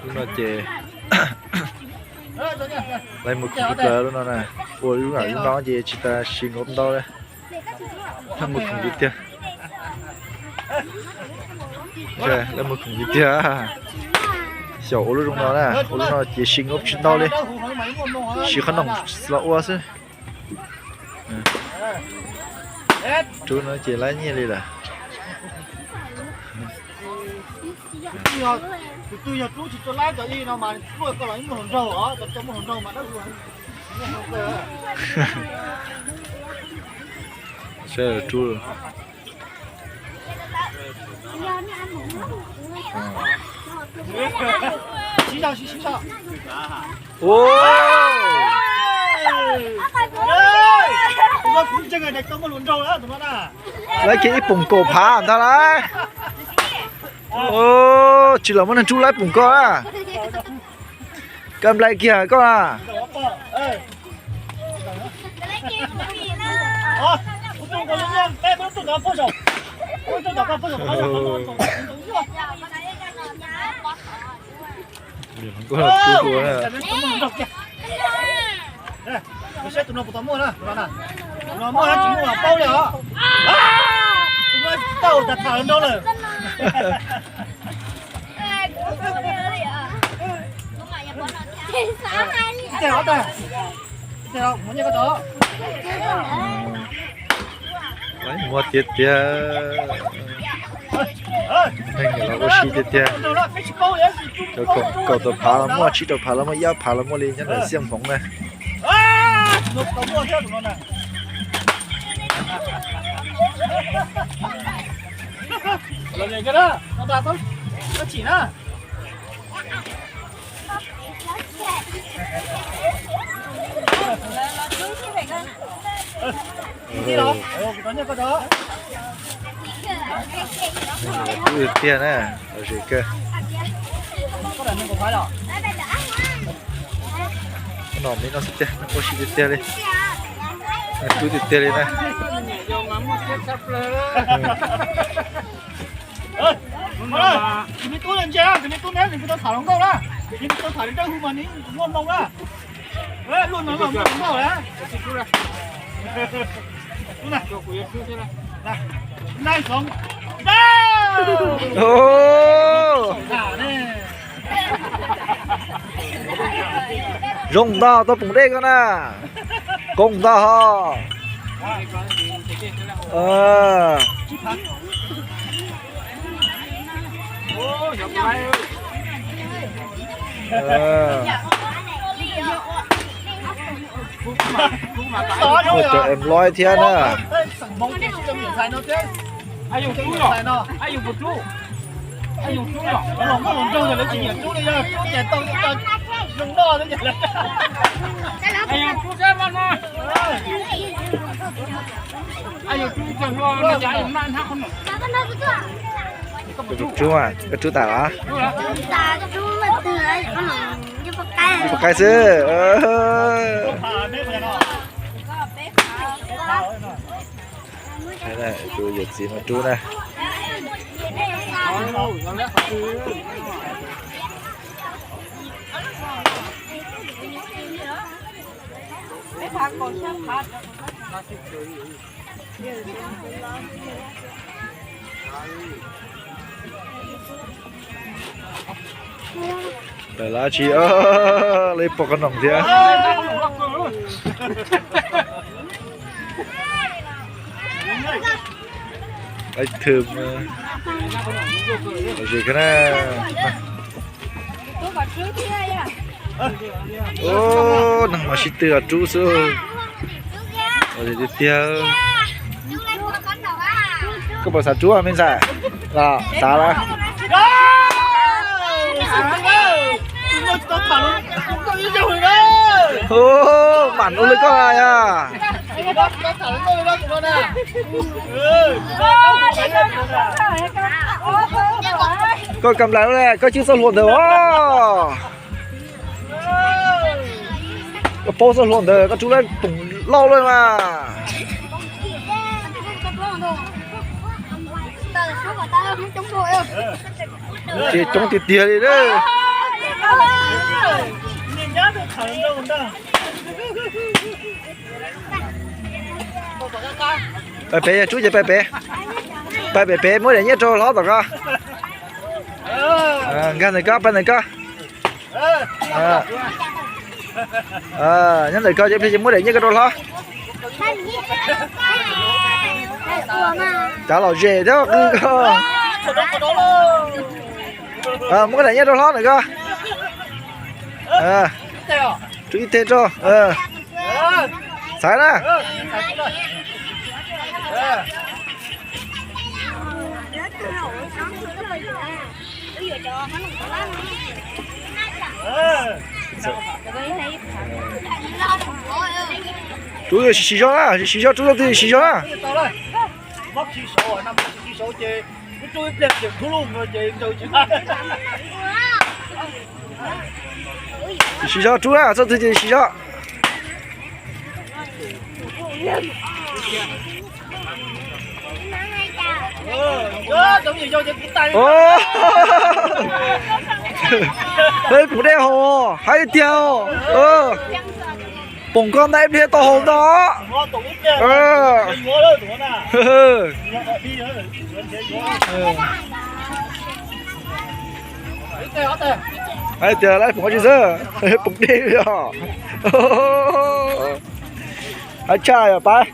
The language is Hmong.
Lub no ces lawv mus khoom li plaws lub no na. Ua lub no, lub no ces tsis tas sib nkaub ntau li. Lawv mus khoom li tiag. Lawv mus khoom li tiag. Xyaum ua lub zoo no na, ua lub no ces sib nkaub tsis ntau li. Siv qhob noom los ua xwb. Rub no ces lab nyiaj li lawm. Tus twg yog rub tsis tau lab cov ib no mas tuaj koj los muaj hluas nraug os, cov muaj hluas nraug mas dawb huv. Saib rub. Siv zog, siv zog. Lawv kiag ib poom kaum phav ntag lauj. Tsis los muab neeg rub lawv poom ko na. Kab nplai kiag koj na. Saib tus no puas tau muaj na, tus no muaj tsis muaj paub li os. Tus no tau tas tham nrau lawm. Ib teg os, ib teg os, muab nyiaj koj tso. Muaj tiag tiag. Neeg los ua si tiag tiag. Cov kaum tawm phav los muaj, tsib rau phav los muaj, ib ob phav los muaj li nyob ntawm Xiaj Hmoov na. Rub tiag na, lom zem kawg. Nom me no xwb tiag, ua si tiag tiag li. Rub tiag tiag li na. Tus me tub ntsia, tus me tub neb nws kuj tau tham hluas nkauj na, nws kuj tau tham li dawb huv mas nws muaj hmoo na. Luaj no muaj hmoo na. Zoo ntag, tau poom dej ko na. Koob ntag ho. Muaj cov em loi thiab na. Koj rub, koj rub tas los? Rub pov qaib xwb. Tus yawm txiv no rub na. Lawv tsis, lawv pom qhov noom thiab. Lawv thwm, lom zem kawg na. Neeg mas sib tw los rub xwb. Lom zem tiag tiag. Koj puas xav rub me ntxhais? Los xav los? Mam ua li koj yog. Koj kam lawm, koj cwj txoj hlua ntawd os. Koj paub txoj hlua ntawd, koj rub lawm poom lauj lawm mas. Ces coob tiag tiag li lawm. Pais pem, yog tsub ces pais pem. Pais pem pem muab daim nyiaj rau hlob tom ko. Nkag ntawm ko, pais ntawm ko. Nyob ntawm ko ces pliag ces muab daim nyiaj ko rau hlob. Cav lom zem thiab qw ko. Muab daim nyiaj rau hlob ntawm ko. Rau ib teg rau. Xaiv na. Rub siv zog na, siv zog, rub txoj twg siv zog na. Siv zog rub na, txoj twg ces siv zog. Pom dej haus, haib tiag. Pom koj ntag ib pliag tau haus ntag. Hais tias lawv pom tsis xwb, pom dej os. Haib tshaj yom pab.